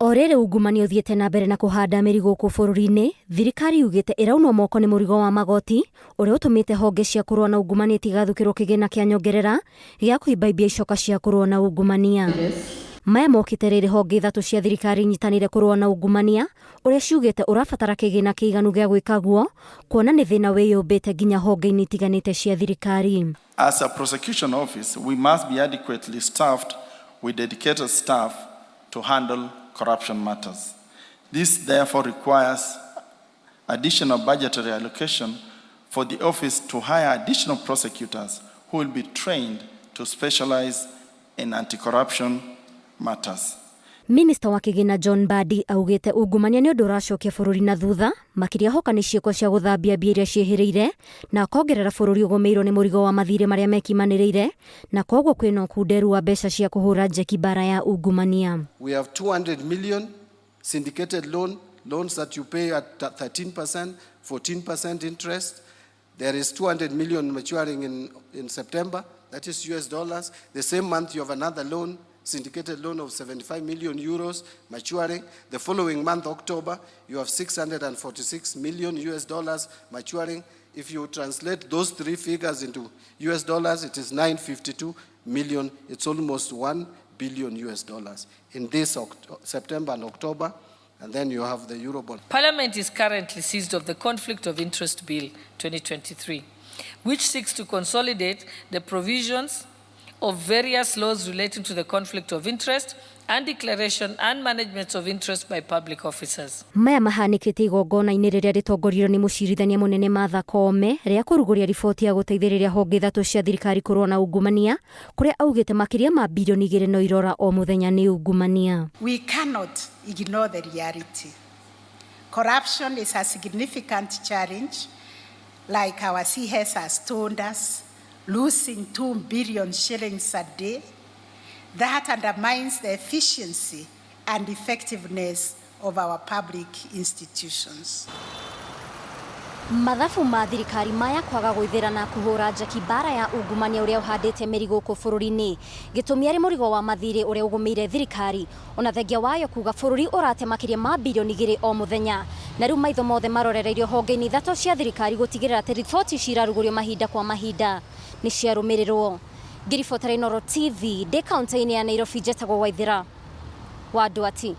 O rĩrĩ ungumania ũthiĩte na mbere na kũhanda mĩri gũkũ bũrũri-inĩ, thirikari yugĩte ĩraunwo moko nĩ mũrigo wa magoti ũrĩa ũtũmĩte honge cia kũrũa na ungumania itigathukĩrwo kĩgĩna kĩa nyongerera gĩa kũimbaimbia icoka cia kũrũa na ungumania. Maya mokĩte rĩrĩ honge ithatũ cia thirikari inyitanĩire kũrũa na ungumania ũrĩa ciugĩte ũrabatara kĩgĩna kĩiganu gĩa gwĩka guo kuona nĩ thĩna wĩyũmbĩte nginya honge-inĩ itiganĩte cia thirikari. As a prosecution office, we must be adequately staffed with dedicated staff to handle corruption matters. This therefore requires additional budgetary allocation for the office to hire additional prosecutors who will be trained to specialize in anti-corruption matters. Minista wa kĩgĩna John Mbadi augĩte ungumania nĩ ũndũ ũracokia bũrũri na thutha, makĩria hoka nĩ ciĩko cia gũthambia mbia iria ciĩhĩrĩire, na akongerera bũrũri ũgũmĩirwo nĩ mũrigo wa mathirĩ marĩa mekimanĩrĩire, na koguo kwĩna ũkunderu wa mbeca cia kũhũra njeki mbara ya ungumania. We have 200 million syndicated loans that you pay at 13%, 14% interest. There is 200 million maturing in September, that is US dollars. The same month you have another loan, syndicated loan of 75 million euros maturing. The following month, October, you have 646 million US dollars maturing. If you translate those three figures into US dollars, it is 952 million. It's almost 1 billion US dollars in this September and October. And then you have the Eurobond. Parliament is currently seized of the Conflict of Interest Bill 2023, which seeks to consolidate the provisions of various laws relating to the conflict of interest and declaration and management of interest by public officers. Maya mahanĩkĩte igongona-inĩ rĩrĩa rĩtongoririo nĩ mũcirithania mũnene Martha Koome rĩa kũrugũria riboti ya gũteithĩrĩria honge ithatũ cia thirikari kũrũa na ungumania, kũrĩa augĩte makĩria ma birioni igĩrĩ no irora o mũthenya nĩ ungumania. We cannot ignore the reality. Corruption is a significant challenge, like our CS has told us, losing 2 billion shillings a day. That undermines the efficiency and effectiveness of our public institutions. Mathabu ma thirikari maya kwaga gwĩthĩra na kũhũra njeki mbara ya ungumania ũrĩa ũhandĩte mĩri gũkũ bũrũri-inĩ, gĩtũmi arĩ mũrigo wa mathirĩ ũrĩa ũgũmĩire thirikari, ona thengia wayo kuga bũrũri ũrate makĩria ma birioni igĩrĩ o mũthenya. Na rĩu maitho mothe marorereirio honge-inĩ ithatũ cia thirikari gũtigĩrĩra atĩ riboti cirarugũrio mahinda kwa mahinda nĩ ciarũmĩrĩrwo. Ngĩribotera Inooro TV ndĩ kaunti-inĩ ya Nairobi, njetagwo Waithĩra wa Nduati.